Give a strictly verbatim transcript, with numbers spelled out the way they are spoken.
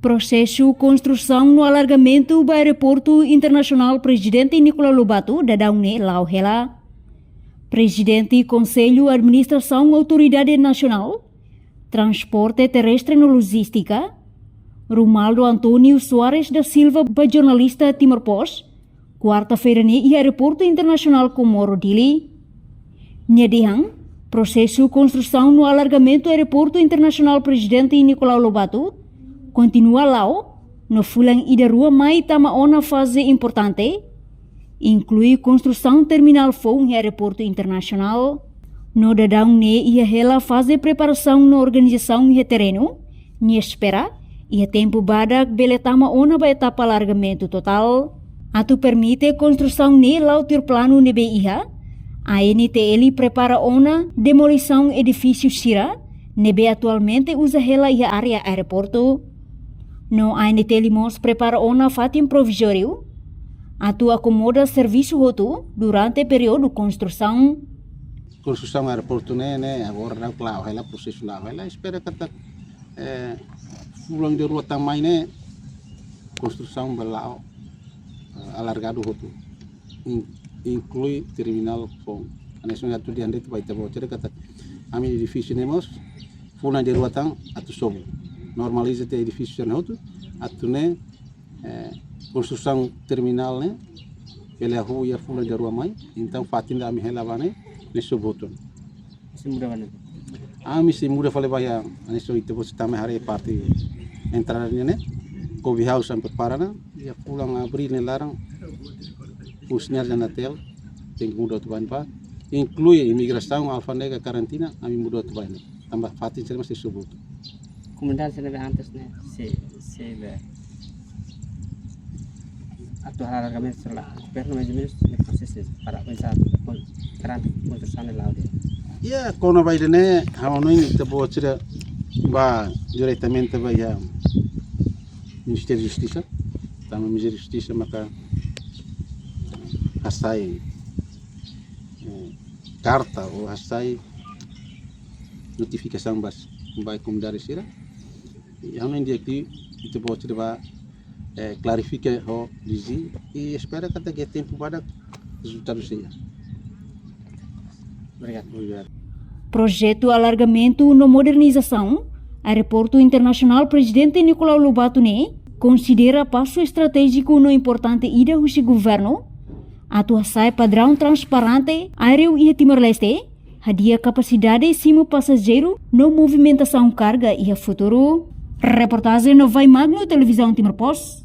Prosesu konstrusaun no alargamentu ba Aeroportu Internasionál Prezidente Nicolau Lobato daudaun ne'e la'o hela. Prezidente Konsellu Administrasaun Autoridade Nasionál Transporte Terrestre no Lojístika, Romualdo António Soares da Silva, ba jornalista Timor Post, kuarta-feira ne'e iha Aeroportu Internasionál Comoro Dili. Nia dehan, prosesu konstrusaun no alargamentu Aeroportu Internasionál Prezidente Nicolau Lobato kontinua la'o, no fulan ida rua mai tama ona faze importante, inklui konstrusaun terminál foun iha Aeroportu Internasionál. No daudaun ne'e iha hela faze preparasaun no organizasaun iha terrenu, nia espera iha tempu badak bele tama ona ba etapa alargamentu totál. Atu permite konstrusaun ne'e la'o tuir planu ne'ebé iha, A N T L prepara ona demolisaun edifísiu sira ne'ebé atualmente uza hela iha área aeroportu. No A N T L mós prepara ona fatin provizóriu atu akomoda servisu hotu durante períodu konstrusaun. Konstrusaun aeroportu ne'e, ne'e agora daudaun la'o hela, prosesu la'o hela. Espera katak, eh, fulan ida rua tan mai ne'e konstrusaun bele la'o, eh, alargadu hotu, in-, inklui terminál foun. Hanesan ohin atu dehan de'it ba ita-boot sira katak ami edifísiu ne'e mós fulan ida rua tan atu sobu. Normaliza tiha edifísiu sira-ne'e hotu, atu nune'e, eh, konstrusaun terminál ne'e bele hahú iha fulan ida rua mai. Entaun fatin ida ami hela ba ne'e, ne'e sobu hotu. Sei muda ba ne'e? Ami sei muda fali ba iha, hanesan ita-boot sira também haree parte entrada nian ne'e. Coffee house ami prepara ona, iha fulan abríl nia laran, funsionáriu da ANATL tenke muda hotu ba ne'ebá. Inklui imigrasaun, alfándega, karantina, ami muda hotu ba ne'e. Tanba fatin sira-ne'e mós sei sobu hotu. Komunidade sira-ne'ebé antes ne'e, sei, sei be atu halo alargamentu sira la. Governu mais ou menus ne'e prosesu para oinsá kon-, garante konstrusaun ne'e la'o di'ak. Ya, kona-ba ida-ne'e, ha'u hanoin ita-boot sira bá diretamente ba iha Ministériu Justisa. Tanba Ministériu Justisa maka hasai, eh, karta ou hasai notifikasaun ba, ba komunidade sira. I ha'u hanoin di'ak liu ita-boot sira bá, eh, klarifika ho D G i espera katak iha tempu badak rezultadu sei iha. Obrigadu. Obrigadu. Projetu alargamentu no modernizasaun Aeroportu Internasionál Prezidente Nicolau Lobato ne'e konsidera pasu estratéjiku no importante ida husi governu atu hasa'e padraun transparente aéreu iha Timor-Leste, hadi'a kapasidade simu pasajeiru no movimentasaun karga iha futuru. Reportajen Novai Magno, Televizaun Timor Post.